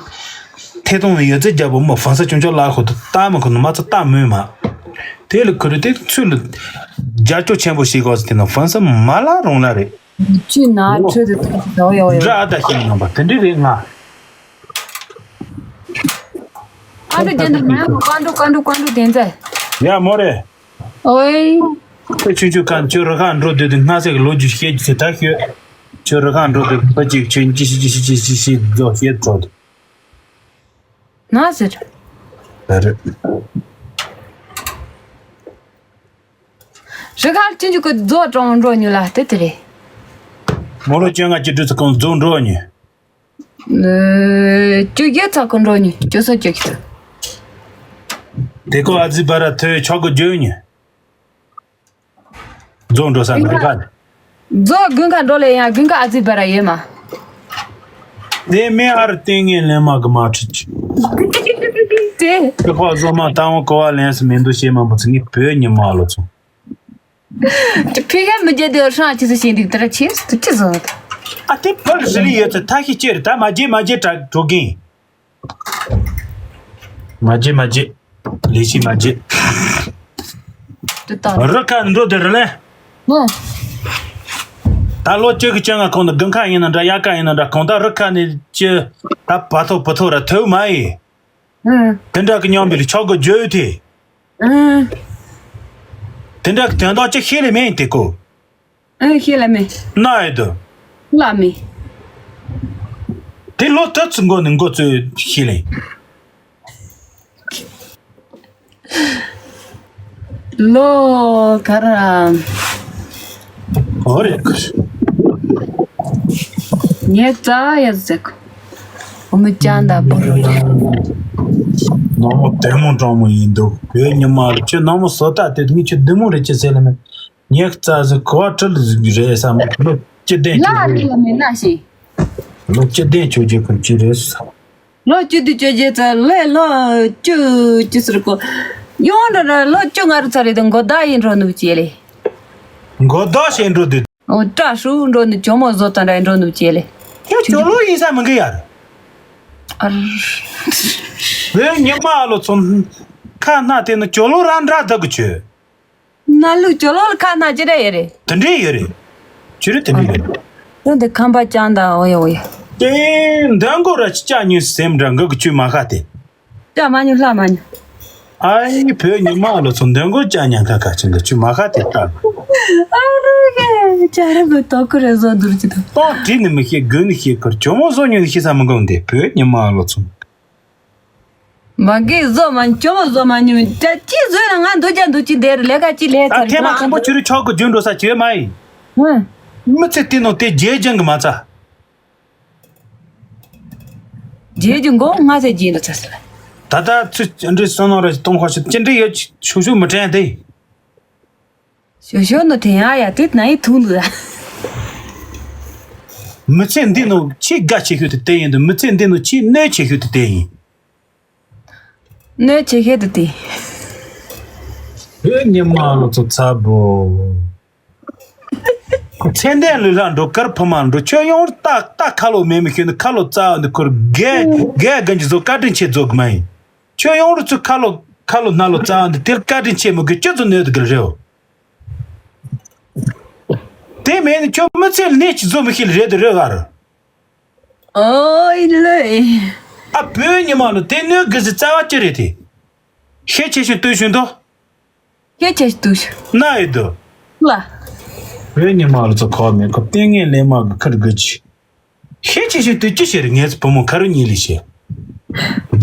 ཐད་གཏོང་ནི་ཡོད་ཚད་རྒྱ་པོ་མི་ཧྥན་སི་ཅུང་ཅོ་ལ་ཁོ་དུ་ལྟ་མི་ཁོ་ནི་མ་ཚ་ལྟ་མོས་མ། དེ་ལ་ཁུར་དེ་ཚུལ་ལ་རྒྱ་སྐྱོ་ཆེན་པོ་ཞིག་གོ་ཟེར་དེ་ནི་ཧྥན་སི་མ་ལ་རུང་ལ་རེད། ཅུ་ན་ཁྲོད་དུ་ཐོག་ཏུ་ཡོ་ཡོ་ཡོ། འདྲ་ཨ་ད་ཤེས་ནང་པ་དེ་འདྲི་རེད་ང་། ཀ་འགྲོ་རྒྱན་དུ་མེད་མོ། ཀ་འགྲོ་ཀ་འགྲོ་ཀ་འགྲོ་དེ་འཛད། ཡ་མོ་རེད། ཨོའི། ཁོས་ཆུང་ཆུང་ཁ་ནས་ཁྱོད་རི་ཁ་འགྲོ་སྡོད་དུས་སྔ་ཚེ་གི་ལོ་རྒྱུས་བཤད་རྒྱུ་ཟེར་ད་ཤོད། ཁྱོད་རི་ཁ་འགྲོ་སྡོད་ཕ་གཅིག་ཁྱོད་ཅི་ཞིག་ཅི་ཞིག་ཅི་ཞིག་ཅི་ཞིག་རྫོགས་བཤད་འགྲོ་འདུག་ན་ཟེར། ད་རེད། རི་ཁ་ཆུང་ཆུང་གི་རྫོགས་གྲོང་འགྲོ་ཉུལ་ལ་དེ་དེ་རེད། མོ་ལོ་བཅོ་ལྔ་བཅུ་དྲུག་ཚེ་གང་རྫོགས་འགྲོ་ཉུལ། ཨེ། བཅུ་བརྒྱད་ཚ་ཁོ་འགྲོ་ཉི། བཅུ་སོ་བཅུ་བཞི། དེ་ཁོ་ཨ་ཙི་བ་ར་ཐོས་ཆོག་གི་བརྗོད་ཉི། རྫོགས་འགྲོ་ས་མི་རིག་ག། རྫོགས་དགུན་ཁ་འགྲོ་ལེ་ཡང་དགུན་ཁ་ཨ་ཙི་བ་ར་ཡོད་མ། དེ་མེ་ཨར་ཏེ་ངན་ལེན་མ་གི་མ་ཁྲིད་ཅི། དེ། དེ་ཁོ་བཟོ་མ་ཏང་བ་གོ་བ་ལེན་སི་མེ་འདུ་ཤེས་མ་བུ་ཚི་ངི་བོད་ཉི་མ་ལོ་ཚོ། ཕི་ཁ་མི་རྒྱལ་དུ་ཧྲང་ཆི་སུ་ཤེས་འདུག་ཏི་ར་ཆེ་སུ་ཏི་ཅི་བཟོ། ཨ་དེ་ཕར་ཟི་ལི་ཡོད་ཚེ་ཐ་ཤི་ཅེར་ད་མ་རྗེ་མ་རྗེ་དྲ་གྲོ་གིན། མ་རྗེ་མ་རྗེ། ལི་ཤི་མ་རྗེ། ཏི་ཏ། རི་ཁ་འགྲོ་དེ་རི་ལེ། ཧོ། ད་ལོ་བཅུ་གི་བཅོ་ལྔ་གོང་དུ་དགུན་ཁ་ཡིན་ན་འདྲ་དབྱར་ཁ་ཡིན་ན་འདྲ་གང་ལྟར་རི་ཁ་ནས་ཅི་ད་བ་ཐོ་བུ་ཐོ་ར་ཐོས་མ་ཡིན། ཨང་། དེ་འདྲ་གི་མཉམ་པའི་ཆོག་གི་བརྗོད་དེ། ཨང་། དེ་འདྲ་གི་དོན་དག་ཅི་ཤེས་ལེ་མེད་དེ་ཀོ། ཨང་། ཤེས་ལེ་མེད། ན་ཡོད་དོ། ལ་མེད། དེ་ལོ་ཐ་ཚུ་མགོ་ནས་མགོ་ཚོས་ཤེས་ལེ། ལོ་ག་ར། ཨོ་རེད། ངས་རྩ་ཡ་ཟེར་གོ། འོ་མི་ཅང་ད་པོ་རུ་རེད། ནོར་མོ་དེ་མོ་གྲོང་མོ་ཡིན་འདུག་བོད་ཉི་མ་རུ་ཁྱོད་ནོར་མོ་བཟོ་ལྟ་དེ་ངས་ཁྱོད་བདེ་མོ་རེད་ཅི་ཟེར་ལེ་མེད། ངས་རྩ་ཟེར་གོ་བ་ཁྲི་ལ་ཟིག་རེད་བསམ་ལོ་སྤྱི་བདེ་ལ་ཁྱོད་རེད་ལ་མེད་ན་ཤེས། ལོ་སྤྱི་བདེ་ཁྱོད་རྒྱལ་ཁབ་ཅི་རེད་བསམ། ལོ་བཅུ་བདུན་བཅོ་བརྒྱད་ཙམ་ལས་ལོ་བཅུ་བཅུ་ཟེར་གོ། ཡོང་འདྲ་འདྲ་ལོ་བཅོ་ལྔ་རུ་ཚར་རེད་དང་མགོ་བདག་ཡིན་འགྲོ་ནུབ་ཅེས་ལེ། མགོ་བདག་བྱས་འགྲོ་དུས། འོ་བཀྲ་ཤུ་འགྲོ་ནུབ་ཇོ་མོ་བཟོ་དང་འདྲ་འགྲོ་ནུབ་ཅེས་ལེ། ཁྱོད་ཇོ་ལོ་ཡིན་ས་མི་འགི་ཡར། ཨར། བོད་ཉི་མ་ལོ་ཚོ་ཁ་སྣ་དེ་ནི་ཇོ་ལོ་རང་འདྲ་ད་གི་ཆོས། ན་ལུག་ཇོ་ལོ་ལ་ཁ་སྣ་ཅི་འདྲ་ཡོད་རེད། དེ་འདྲའི་ཡོད་རེད། ཆུ་རེད་དེ་འདྲའི་ཡོད་རེད། དོན་དེ་ཁམས་པ་ཅང་དང་འོ་ཡ་འོ་ཡ། དེ་འདོན་གོ་ར་ཅི་ཅག་ཉུས་སེམས་འདྲ་འགུག་གི་ཆུ་མ་ཁ་དེ། ཅག་མ་ཉུ་ལྷ་མ་ཉུ། ཨ་ཡི་བོད་ཉི་མ་ལོ་ཚོ་འདོན་གོ་ཅག་ཉན་ཁ་ཁ་ཆེན་གི་ཆུ་མ་ཁ་དེ་ལྟ། ཨ་རུ་གེ་ཅག་ར་བུ་དོ་ཁུ་རེ་བཟོ་འདུར་ཅི་དང་། ཏོག་བྲིས་ནི་མི་ཤེས་དགོས་ནི་ཤེས་ཁུར་ཇོ་མོ་བཟོ་ཉུ་ནི་ཤེས་ས་མི་འགོམ་དེ་བོད་ཉི་མ་ལོ་ཚོ། མ་གི་བཟོ་མ་ཉུ་ཇོ་མོ་བཟོ་མ་ཉུ་ཅག་ཅི་བཟོས་ན་ང་འདུ་ཅག་འདུ་ཅི་འདེར་ལས་ཀ་ཅི་ལས་ཨ་ཚར་ཐེ་མ་ཁམ་པོ་ཆུ་རུ་ཆོག་གི་རྒྱུན་འགྲོ་ས་ཆེ་མ་ཡིན། ཧུང་། མི་ཚེ་དེ་ནང་དེ་རྗེས་ཀྱང་གི་མ་ཚ། རྗེས་ཀྱི་མགོ་ང་ཚེ་རྗེས་འདུ་ཚ་ཟེར། ད་ལྟ་ཚུ་ཅི་འདྲའི་བསོད་ནམས་རེ་གཏོང་ཁ་ཤས་ཅི་འདྲའི་ཡོད་ཆུ་ཤུ་མི་དྲན་དེ། ཞོ་ཞོ་ནོ་དེ་ཡང་ཡ་དེ་ན་ཡི་ཐུང་འདུག་ད། མི་ཚེ་འདི་ནོ་ཆེས་དགའ་ཆེ་ཤོས་དེ་དེ་ཡིན་དུ་མི་ཚེ་འདི་ནོ་ཆེས་གནོད་ཆེ་ཤོས་དེ་དེ་ཡིན། གནོད་ཆེ་ཤོས་དེ་དེ། བོད་ཉི་མ་ལོ་ཚོ་ཚ་བོ། ཚེ་འདས་ལུས་ལྷག་འགྲོ་དཀར་ཕུ་མ་འགྲོ། ཁྱོད་ཡོང་རྟག་ཏག་ཁ་ལོ་མེད་མི་ཤོད་ནི་ཁ་ལོ་རྩ་བ་འདི་ཁུར་རྒས་རྒས་རྒན་གྱི་བཟོ་བཀའ་དྲིན་ཆེ་རྫོགས་མ་ཡིན། ཁྱོད་ཡོང་རུ་ཚུ་ཁ་ལོ་ཁ་ལོ་སྣ་ལོ་རྩ་བ་འདི་དེར་བཀའ་དྲིན་ཆེ་མི་དགོས་ཁྱོད་ཚོ་ནོད་དགོས་རེད། དེ་མེད་ནི་ཁྱོད་མི་ཚེ་ལ་གནས་ཀྱི་བཟོ་མི་ཤེས་ལ་རེད་དུ་རེད་གར། ཨོའི་ལོས། ཨ་བོད་ཉི་མ་ལོ་དེ་གནོད་དགོས་ཟི་རྩ་བ་ཅི་རེད་དེ། ཤེས་ཆེ་ཞིང་ལྟོས་ཞིང་དོ། ཤེས་ཆེ་ཞིང་ལྟོས་ཞིང་། ན་ཡི་དོ། ལ། བོད་ཉི་མ་ལོ་ཚོ་ཁོག་མེད་ཁོ་ལྟས་ངན་ལས་མ་གི་ཁར་དགོས་ཀྱི། ཤེས་ཆེ་ཞིང་ལྟོས་ཅི་ཤེས་རེད་ངས་བུ་མོ་ཁ་རུ་གཉིས་ལས་ཤེས།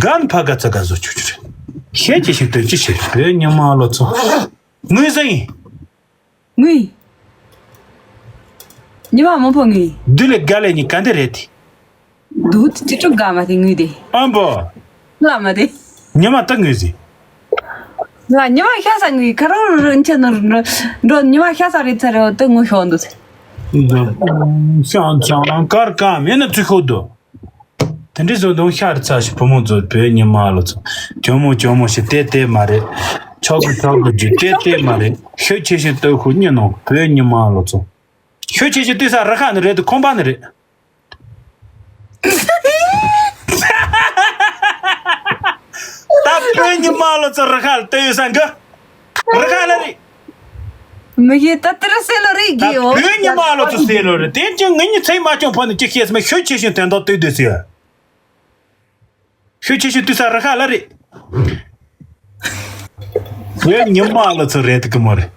གན་ཕ་ག་ཚ་ག་བཟོ་ཆུ་ཆུ་རེད། ཤེས་ཆེ་ཞིང་ལྟོས་ཅི་ཤེས་རེད་བོད་ཉི་མ་ལོ་ཚོ། ངོས་ཟིན་ཡིན། ངུས། ཉི་མ་མང་པོ་ངུས། བདུད་ལས་དགའ་ལས་ཉི་ག་འདི་རེད་དེ། བདུད་ཅི་ཅུ་དགའ་མ་དེ་ངུས་དེ། ཨམ་པོ། ལ་མ་དེ། ཉི་མ་ད་ངུས་ཟིན། ལ་ཉི་མ་ཤ་ས་ངུས་ཁ་རོ་རོ་འཆི་ནོ་འགྲོ་ཉི་མ་ཤ་ས་རེད་ཚ་རེ་བ་དེ་ངུ་ཤོག་འདུག་ཚེ། ཤང་ཚང་ཀར་ཀ་མེད་ན་ཚུ་ཤོག་འདུག་དེ་འདྲའི་བཟོ་དོན་ཤར་ཚ་ཞིག་བུ་མོ་ཚོ་བོད་ཉི་མ་ལོ་ཚོ་ཇོ་མོ་ཇོ་མོ་ཞིག་བལྟས་བལྟས་མ་རེད། ཆོག་གི་ཆོག་གི་རྒྱུ་བལྟས་བལྟས་མ་རེད། ཤོད་ཆེ་ཞིག་ལྟོས་ཁུ་གཉིད་ནོ་བོད་ཉི་མ་ལོ་ཚོ་ཤོད་ཆེ་ཞིག་ལྟོས་ས་ར་ཁ་ནི་རེད་དུ་ཁོམ་པ་ནི་རེད། ད་བོད་ཉི་མ་ལོ་ཚོ་ར་ཁ་ལ་ལྟོས་ས་འགི་ར་ཁ་ལ་རེད། མི་ཤེས་ད་ལྟར་སེ་ལོ་རེད་གི་ཡོད། བོད་ཉི་མ་ལོ་ཚོ་སེ་ལོ་རེད་དེ་ཅི་ངི་ཉི་ཚེ་མ་བྱུང་ཕོ་ནི་ཅི་ཤེས་མི་ཤོད་ཆེ་ཞིང་དོན་དག་ལྟོས་དུས་སུ་ཡོད། ཤོད་ཆེ་ཞིང་ལྟོས་ས་རི་ཁ་ལ་རེད། བོད་ཉི་མ་ལོ་ཚོ་རེད་གི་མོ་རེད།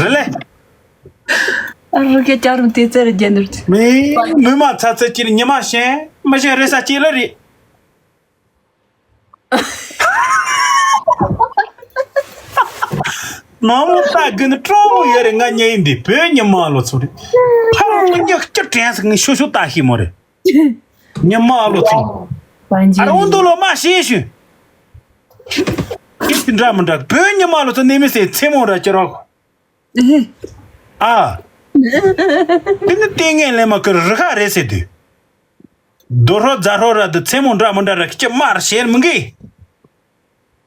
རེད་ལེ། ཨ་རི་ཁའི་ལྕགས་རིམ་དེ་ཚེ་རེ་རྒྱན་དུར་ཚེ། མི་མི་མ་ཚ་ཚ་ཅི་ཉི་མ་ཤེས་མི་ཤེས་རེད་ས་ཅི་ལ་རེད། ནང་ལོ་ལྟ་དགོས་ནི་སྤྲང་བོ་ཡོད་རེད་ང་ཉེ་ཡིན་འདི་བོད་ཉི་མ་ལོ་ཚོ་རེད། ཕ་རོ་ལོ་ཉག་སྐྱུར་དྲན་སི་ངས་ཤོ་ཤོ་ལྟ་ཤི་མོ་རེད། ཉི་མ་ལོ་ཚོ། ཨ་རོང་དུ་ལོ་མ་ཤེས་ཤུ། ཁྱེད་ཀྱི་འདྲ་མི་འདྲ་བོད་ཉི་མ་ལོ་ཚོ་ནི་མི་སེ་ཚེ་མོ་ར་ཅི་རོགས། ཨ། དེ་ནི་ལྟས་ངན་ལས་མ་ཁུར་རི་ཁ་རེད་ཟེར་དུས། རྡོ་ཧྲོ་རྫ་ཧྲོ་ར་དུ་ཚེ་མོ་འདྲ་མི་འདྲ་ར་ཁྱི་མར་ཤེར་མི་འགི།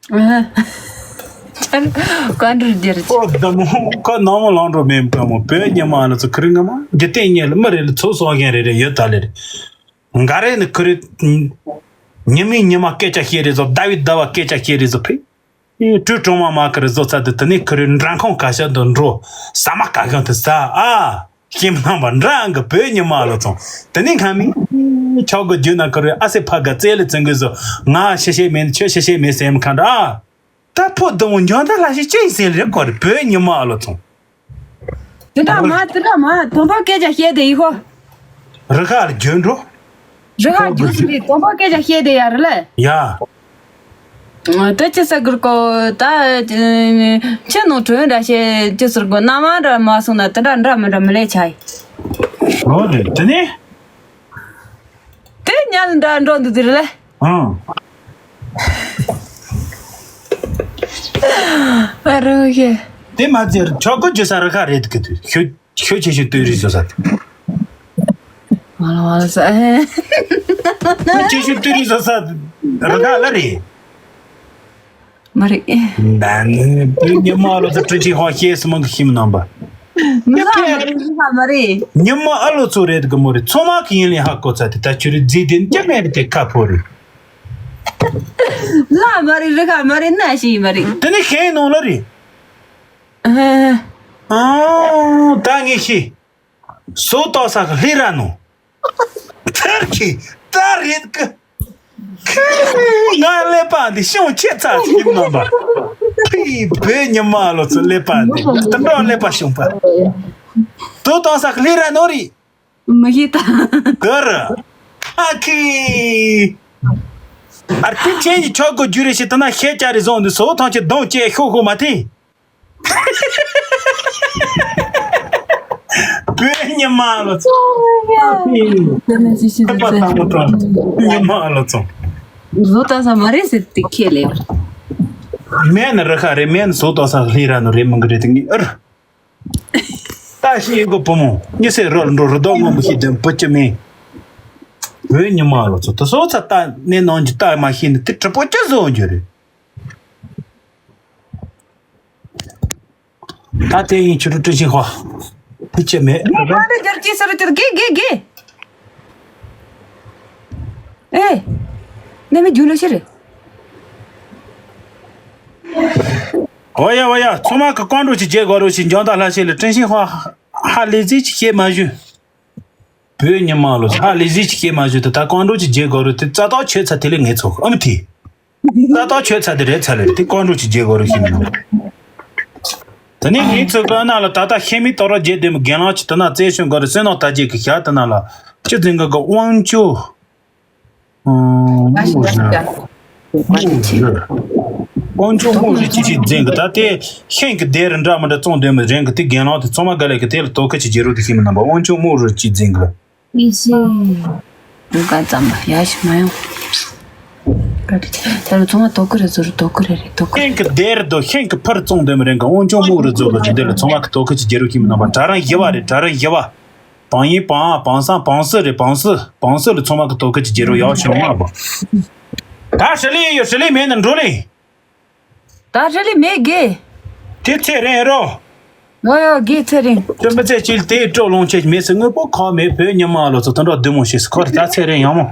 ཨ། ཅར་བཀའ་འདྲི་རྒྱལ་ཅི། ཨོ་ད་མོ་ཁ་ནང་མོ་ལང་འགྲོ་མེད་ཀ་མོ་བོད་ཉི་མ་ལ་ཚོ་ཁུ་རི་ང་མ་རྒྱུ་ལྟས་ངན་ལ་མི་རེ་ལ་ཚོ་སོང་མཁན་རེ་རེ་ཡོད་ད་ལེ་རེ། འགའ་རེ་ནི་ཁུ་རི། ཉི་མའི་ཉི་མ་སྐད་ཆ་བཤད་རེ་ཚོ་ཟླ་བའི་ཟླ་བ་སྐད་ཆ་བཤད་རེ་ཚོ་ཕི། སྤྲུལ་གྲོང་མ་མ་ཁུ་རི་བཟོ་ཚ་དུ་དེ་ནས་ཁུ་རི་འདྲ་ཁང་ཁ་ཤ་དུ་འགྲོ། ཟ་མ་ག་གང་དུ་ཟ་ཨ། ཤིམ་ནང་པ་འདྲ་ཨང་གི་བོད་ཉི་མ་ལོ་ཚོང་། དེ་ནས་ཁ་མི། ཆོག་གི་རྒྱུ་ན་ཁུ་རི་ཨ་སེ་ཕ་ག་རྩེ་ལ་བཙན་གི་བཟོ། ང་ཤེ་ཤེ་མེད་ཁྱོད་ཤེ་ཤེ་མེད་སེམས་ཁ་འདྲ་ཨ། ད་ཕོ་དུ་མོ་འཇོན་ད་ལ་ཤེ་ཅི་ཡིན་ཟེར་རེ་གོ་རི་བོད་ཉི་མ་ལོ་ཚོང་། དེ་འདྲ་མ་དེ་འདྲ་མ་དོན་པ་སྐད་ཆ་བཤད་དེ་ཡི་ཧོ། རི་ཁ་ལ་རྒྱུན་འགྲོ། རི་ཁ་རྒྱུན་ཟིན་པའི་དོན་པ་སྐད་ཆ་བཤད་དེ་ཡ་རི་ལེ། ཡ། ད་ཅི་ས་གུར་གོ་ད་ཅི་ནང་གྲོན་འདྲ་བཤད་ཅི་ཟུར་གོ་ན་མ་འདྲ་མ་སོང་ན་དེ་འདྲ་འདྲ་མི་འདྲ་མི་ལས་ཆ་ཡི། ཨོ་རེད་དེ་ནས། དེ་ཉལ་འདྲ་འགྲོ་འདུག་དེ་རི་ལེ། ཨང་། ཨ་རོ་ཧེ། དེ་མ་ཚད་ཆོག་གོ་ཇི་ས་རི་ཁ་རེད་གི་དུ་ཤོད་ཤོད་ཆེ་ཤོད་ལྟོས་རིག་བཟོ་ས་དེ། མ་ལ་མ་ལ་ས་ཨེ། ཤོད་ཆེ་ཤོད་ལྟོས་རིག་བཟོ་ས་རི་ཁ་ལ་རེད། མ་རེད། ད་ནི་བོད་ཉི་མ་ལོ་ཚོ་ཁྲི་ཆིང་ཧོ་ཤེས་སི་མང་གི་ཤིམ་ནང་པ། མི་ལ་མ་རེད་མི་ལ་མ་རེད། ཉི་མ་ཨ་ལོ་ཚོ་རེད་གི་མོ་རེད་ཚོ་མ་གི་ཡིན་ལས་ཧ་གོ་ཚ་དེ་ད་ཁྱོད་རེད་རྫི་དེ་ནི་རྒྱ་མེད་རེད་དེ་ཁ་ཕོ་རེད། ལ་མ་རེད་རི་ཁ་མ་རེད་ན་ཤི་མ་རེད། དེ་ནི་ཤེས་ནོ་ལ་རེད། ཨ། ཨང་ད་ངས་ཤེས། སོ་ཏོ་ས་གི་ལྷི་ར་ནོ། ཐར་གི་ད་རེད་གི། ང་ཀླད་པ་འདི་ཤོང་ཆེ་ཚ་ཞིག་ཡིན་མ་པ། ཕི་བོད་ཉི་མ་ལོ་ཚོ་ཀླད་པ་འདི་ད་འགྲོ་ཀླད་པ་ཤོང་པ། དོ་དང་ས་ལྷི་ར་ནོ་རི། མི་ཤེས་ད། གར། ཨ་ཁི། ཨར་ཐི་ཆེན་གྱི་ཆོག་གོ་རྒྱུ་རེ་ཞིག་ད་ན་ཤེས་བྱ་རེ་བཟུང་འདི་སོ་ཐང་ཆེ་གདོང་བཅས་ཤོག་ཤོག་མ་ཐི། བོད་ཉི་མ་ལོ་ཚོ། ཨ་ཕི། དེ་ནས་ཅི་ཞིག་ཁ་པ་དང་པོ་དྲངས། ཉི་མ་ལོ་ཚོ། བཟོ་ལྟ་ས་མ་རེད་ཟེར་ཏེ་ཁས་ལེན། མེད་ན་རི་ཁ་རེད་མེད་ན་བཟོ་ལྟ་ས་ལྷི་ར་ནོ་རེད་མི་འགི་རེད་དེ་ངའི་ཨར། ལྟ་ཤེས་ཡོད་གོ་བུ་མོ་ཉི་ཟེར་རོལ་འགྲོ་རི་དོག་སྔོན་པོ་ཤི་དེ་བུ་ཅི་མེད། བོད་ཉི་མ་ལོ་ཚོ་དེ་སོ་ཚ་ལྟ་ནས་ནང་གི་ལྟ་མ་ཤེས་ནི་དེ་གྲི་པོ་ཅི་བཟོ་རྒྱུ་རེད། ད་དེ་ཡིན་ཕྱི་རུ་ཀྲི་ཤིང་ཧོ། ཕི་ཅེ་མེད། ངས་ཁ་ཏ་རྒྱར་སྐྱེས་ས་རུ་དེ་དགེ་དགེ་དགེ། ཨེ། ནས་མི་རྒྱུ་ལོ་ཤི་རེད། ཨོ་ཡ་ཨོ་ཡ། ཚང་མ་གི་བཀའ་འགྲོ་ཅིག་རྒྱལ་དགོས་རོགས་ཞིག་འཇོན་ཐང་ལྷ་ཤེས་ལ་ཀྲིན་ཤིང་ཧ་ཧ་ལས་ཟིག་ཅིག་བཤད་མ་ཞུ། བོད་ཉི་མ་ལོ་ཧ་ལས་ཟིག་ཅིག་བཤད་མ་ཞུ་དེ་ད་བཀའ་འགྲོ་ཅིག་རྒྱལ་དགོས་རོགས་དེ་རྩ་ཐག་ཆོད་ཚ་དེ་ལས་ངས་ཚོགས་ཨ་མི་ཐི། རྩ་ཐག་ཆོད་ཚ་དེ་རེད་ཚ་ལས་དེ་བཀའ་འགྲོ་ཅིག་རྒྱལ་དགོས་རོགས་ཞིག་མི་འདུག་དེ་ནས་ངས་ཚོགས་གི་ཨ་ན་ལ་ད་ལྟ་ཤེས་མི་དོ་རོགས་རྒྱལ་དེ་མི་རྒན་ལགས་ཅིག་དེ་ན་བཙན་བྱོལ་འགོ་རེད་བསོད་ནམས་དར་རྒྱས་ཀྱི་ཞག་དེ་ན་ལ་སྤྱི་འཛིན་གི་གི་དབང་ཆོ། ཨང་། མོ་རེད། དབང་ཆོ་མོ་རེད་ཅི་ཞིག་འཛིན་གི་ད་དེ་ཤིང་གི་སྡེ་རུ་འདྲ་མི་འདྲ་བཙོང་དོན་མི་རན་གི་དེ་རྒན་ལགས་དེ་ཚང་མ་ག་ལས་གི་དེ་ལ་དོ་ཁུར་ཅིག་བྱེད་རོགས་དེ་ཤེས་མི་རྣམ་པ་དབང་ཆོ་མོ་རེད་ཅི་འཛིན་གི་ཨི་ཤི། འདུག་ག་ཙམ་པ་ཡ་ཞིག་མ་ཡོང་། དེ་ལ་ཚང་མ་དོ་ཁུར་རེད་ཟུར་དོ་ཁུར་རེད་རེད་དོ་ཁུར། ཤིང་གི་སྡེ་རུ་དོ་ཤིང་གི་ཕུར་བཙོང་དོན་མི་རན་གི་དབང་ཆོ་མོ་རེད་ཟུར་ལ་ཅི་དེ་ལ་ཚང་མ་གི་དོ་ཁུར་ཅིག་བྱེད་རོགས་ཤེས་མི་རྣམ་པ་གྲྭ་རང་ཞི་བ་རེད་གྲྭ་རང་ཞི་བ། བང་ཡིན་བང་ཨ་བང་སང་བང་སི་རེད་བང་སི་བང་སི་ལ་ཚང་མ་གི་དོ་ཁུར་ཅིག་བྱེད་རོགས་ཡག་ཤོས་མ་བོ། ད་ཧྲི་ལི་ཡོད་ཧྲི་ལི་མེད་ན་འགྲོ་ལེ། ད་ཧྲི་ལི་མེད་དགེ། དེ་ཚེ་རིང་རོ། ངོ་ཡོད་དགེ་ཚེ་རིང་། དེ་མི་ཚེ་གཅིག་དེ་སྤྲོ་ལོང་ཆེ་མེད་སི་དངོས་པོ་ཁོ་མེད་བོད་ཉི་མ་ལོ་ཚོ་དོན་དག་བདེ་མོ་ཤེས་སི་ཁོ་རེ་ད་ཚེ་རིང་ཡང་མོ།